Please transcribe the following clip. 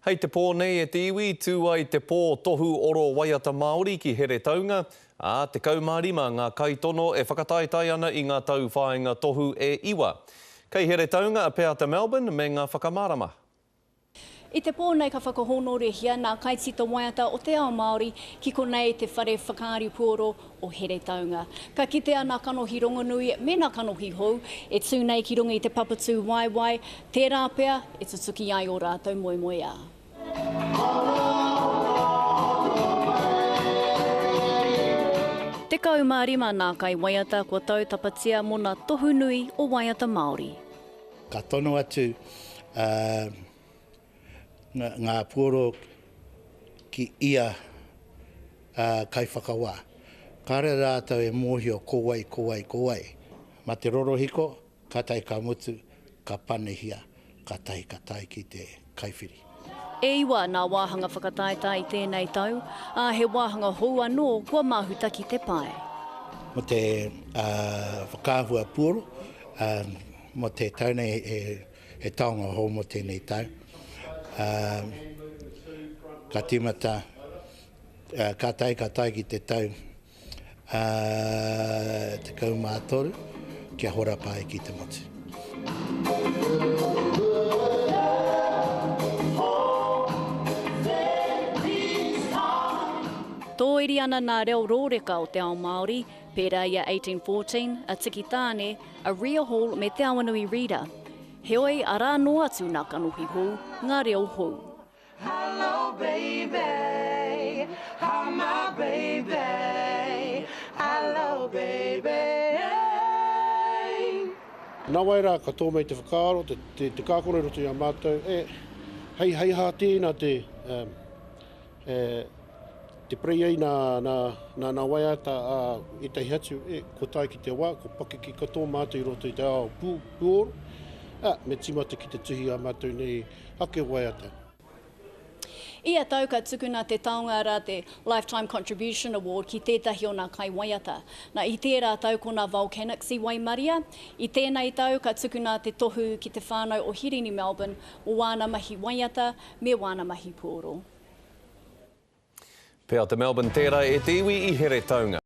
Hei te pō nei e te iwi, tū ai te pō tohu oro waiata Māori ki Heretaunga, ā, 15 ngā kaitono e whakataetae ana i ngā tauwhāinga tohu e iwa. Kei Heretaunga a Peata Melbourne me ngā whakamārama. I te pō nei ka whakahōnorehia nā kaitito waiata o te ao Māori ki konei te whare whakaari puoro o Heretaunga. Ka kitea nā kanohi rongonui me nā kanohi hou e tū nei ki runga i te papatū waewae, tērā pea e tutuki ai ō rātou moemoeā. 15 nā kaiwaiata kua tautapatia mō nā tohu nui o Waiata Māori. Ka tono atu ngā puoro ki ia kaiwhakawā. Kāore rātou e mōhio ko wai, ko wai, ko wai. Mā te rorohiko, kātahi ka mutu, ka panehia, kātahi ka tae ki te kaiwhiri. E iwa nā wāhanga whakataetae i tēnei tau, ā, he wāhanga hou anō kua māhuta ki te pae. Mō te whakaahua puoro, mō te tau nei he taonga hou mō tēnei tau. Ka tīmata, kātahi ka tae ki te tau 13 kia horapa ai ki te motu. Tōiri ana nā reo rōreka o te ao Māori, pērā i a 1814, a Tiki Taane, a Ria Hall me Te Awanui Reader. Heoi, arā noa atu nā kanohi hou, ngā reo hou. Hello baby, hi my baby, hello baby. Nāwai rā ka tō mai te whakaaro, te, te, te kākano i roto i a mātou, e, hei, hei hā tēnā te, um, e, te prei ai nā, nā, nā, nā waiata a ētahi atu, e, kua tae ki te wā, kua pakeke katoa mātou i roto i te ao pū, pūoro, ā, me tīmata ki te tuhi ā mātou nei ake waiata. Ia tau ka tukuna te taonga rā te Lifetime Contribution Award ki tētahi o nā kaiwaiata. Na, i tērā tau ko nā Volcanics i waimaria. I tēnei tau ka tukuna te tohu ki te whānau o Hirini Melbourne mō wāna mahi waiata me wāna mahi puoro. Pea te Melbourne tērā e te iwi i Heretaunga.